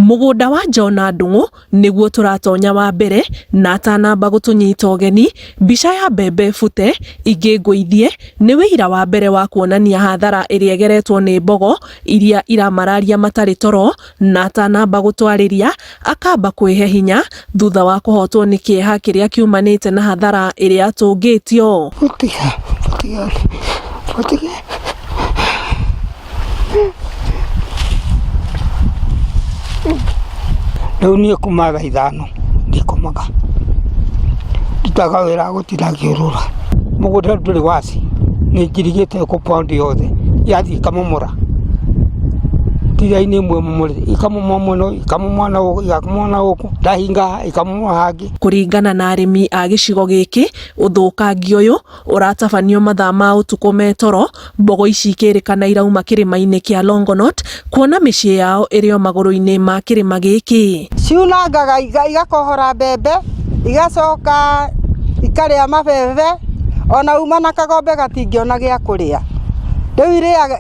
Mũgũnda wa Jona Ndung'u nĩguo tũratonya wa mbere na atanamba gũtũnyita ũgeni, mbica ya mbembe bute ingĩ ngũithie nĩ wĩira wa mbere wa kuonania hathara ĩrĩa ĩgeretwo nĩ mbogo iria iramararia matarĩ toro na atanamba gũtwarĩria akamba kwĩhe hinya thutha wa kũhotwo nĩ kĩeha kĩrĩa kiumanĩte na hathara ĩrĩa atũngĩtio. Gũtiga, gũtiga, gũtiga. Rĩu niĩ kuma thaa ithano ndikomaga, ndutaga wĩra wa gũtinda ngĩũrũra. Mũgũnda ndũrĩ waci, nĩ njirigĩte compound yothe, yathiĩ ĩkamomora, ti raini ĩmwe ĩmomorete, ĩkamomora mwena ũyũ, ĩkamomora na gũkũ, ĩkamomora na gũkũ, ndahinga haha ĩkamomora hangĩ. Kũringana na arĩmi a gĩcigo gĩkĩ, ũthũkangia ũyũ ũratabanio mathaa ma ũtukũ me toro, mbogo ici ikĩrĩkana irauma kĩrĩma-inĩ kĩa Longonot, kuona mĩciĩ yao ĩrĩ o magũrũ-inĩ ma kĩrĩma gĩkĩ. Ciunangaga igakohora mbembe, igacoka ikarĩa mabebe, ona uma na kagombe gatingĩona gĩa kũrĩa. Rĩu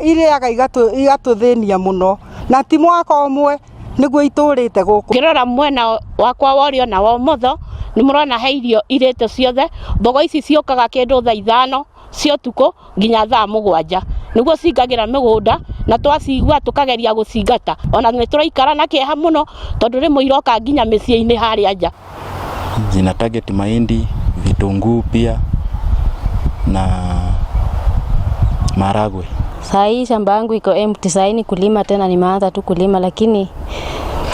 irĩaga igatũthĩnia mũno, na ti mwaka ũmwe nĩguo itũrĩte gũkũ. Ngĩrora mwena wakwa wa ũrĩo na wa ũmotho, nĩ mũrona he irio irĩte ciothe, mbogo ici ciũkaga kĩndũ thaa ithano cia ũtukũ nginya thaa mũgwanja, nĩguo cingagĩra mĩgũnda na twacigua tũkageria gũcingata, ona nĩ tũraikara na kĩeha mũno tondũ rĩmwe iroka nginya mĩciĩ-inĩ harĩa nja. Zina target mahindi, vitunguu pia na maharagwe. Saa hii shamba yangu iko empty, saa hii ni kulima tena, nimeanza tu kulima lakini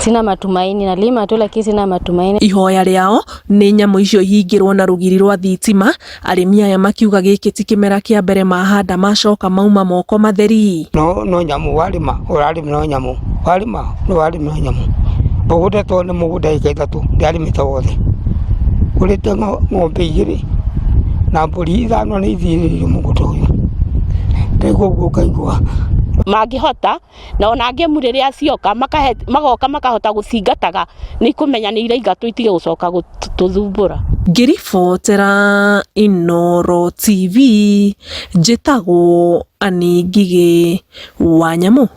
sina matumaini, nalima tu lakini sina matumaini. Ihoya rĩao nĩ nyamũ icio ihingĩrwo na rũgiri rwa thitima, arĩmi aya makiuga gĩkĩ ti kĩmera kĩa mbere mahanda macoka mauma moko matheri. No no nyamũ warĩma ũrarĩma no nyamũ warĩma no warĩma no nyamũ mũgũnda to nĩ mũgũnda ĩka ithatũ ndiarĩmĩte wothe ngũrĩte ng'ombe igĩrĩ na mbũri ithano nĩ ithirĩire mũgũnda ũyũ ndaigua ũguo ngaigua Mangĩhota na ona ngemu rĩrĩa cioka magoka makahota gũcingataga nĩ ikũmenya nĩ iraingatwo itige gũcoka gũtũthumbũra. Ngĩribotera Inooro TV, njĩtagwo Annie Ngigĩ wa Nyamũ.